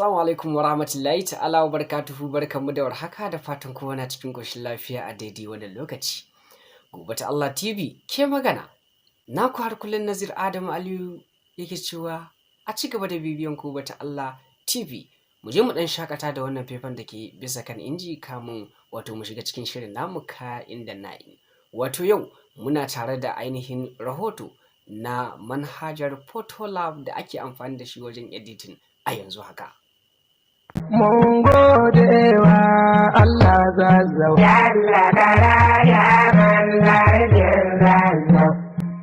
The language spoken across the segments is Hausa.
Assalamu alaikum wa rahmatullahi ta'ala wa barakatuhu. Barkanmu da warhaka, da fatan kowa na cikin ƙoshin lafiya a daidai wannan lokaci. Gobe ta Allah TV ke magana. Naku har kullum Nazir Adamu Aliyu yake cewa a ci gaba da bibiyan Gobe ta Allah TV. Mu je mu ɗan shakata da wannan faifan da ke bisa kan inji kamun wato mu shiga cikin shirin namu ka'in da na'in. Wato yau muna tare da ainihin rahoto na manhajar Photolab da ake amfani da shi wajen editing a yanzu haka. Mun gode wa Allah Zazzau. Jalla karaya man sarkin Zazzau.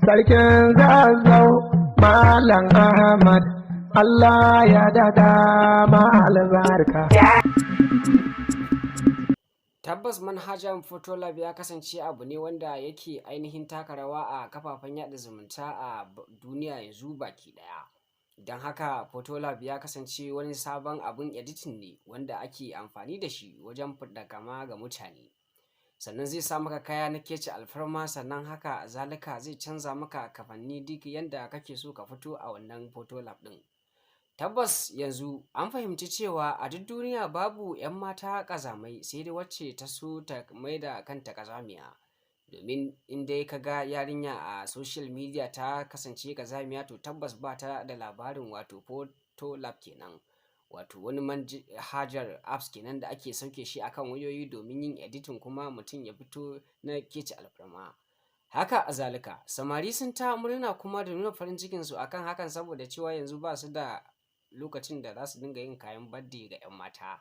Sarkin Zazzau, Malam Ahmad, Allah ya dada ma albarka. Tabbas manhajar Photolab ya kasance abu ne wanda yake ainihin taka rawa a kafafen yaɗa zumunta a duniya yanzu baki ɗaya. Don haka Photolab ya kasance wani sabon abun editing ne wanda ake amfani da shi wajen fidda kama ga mutane. Sannan zai sa maka kaya na kece alfarma, sannan haka zalika zai canza maka kamanni duk yanda kake so ka fito a wannan Photolab ɗin. Tabbas yanzu an fahimci cewa a duk duniya babu 'yan mata ƙazamai, sai dai wacce ta so ta maida kanta ƙazamiya. Domin in dai ka ga yarinya a social media ta kasance ƙazamiya, to tabbas ba ta da labarin wato Photolab kenan. Wato wani manhajar apps kenan da ake sauke shi akan wayoyi domin yin editing kuma mutum ya fito na kece alfarma. Haka a zalika samari sun ta murna kuma da nuna farin cikinsu akan hakan, saboda cewa yanzu ba su da lokacin da za su dinga yin kayan birthday ga 'yan mata.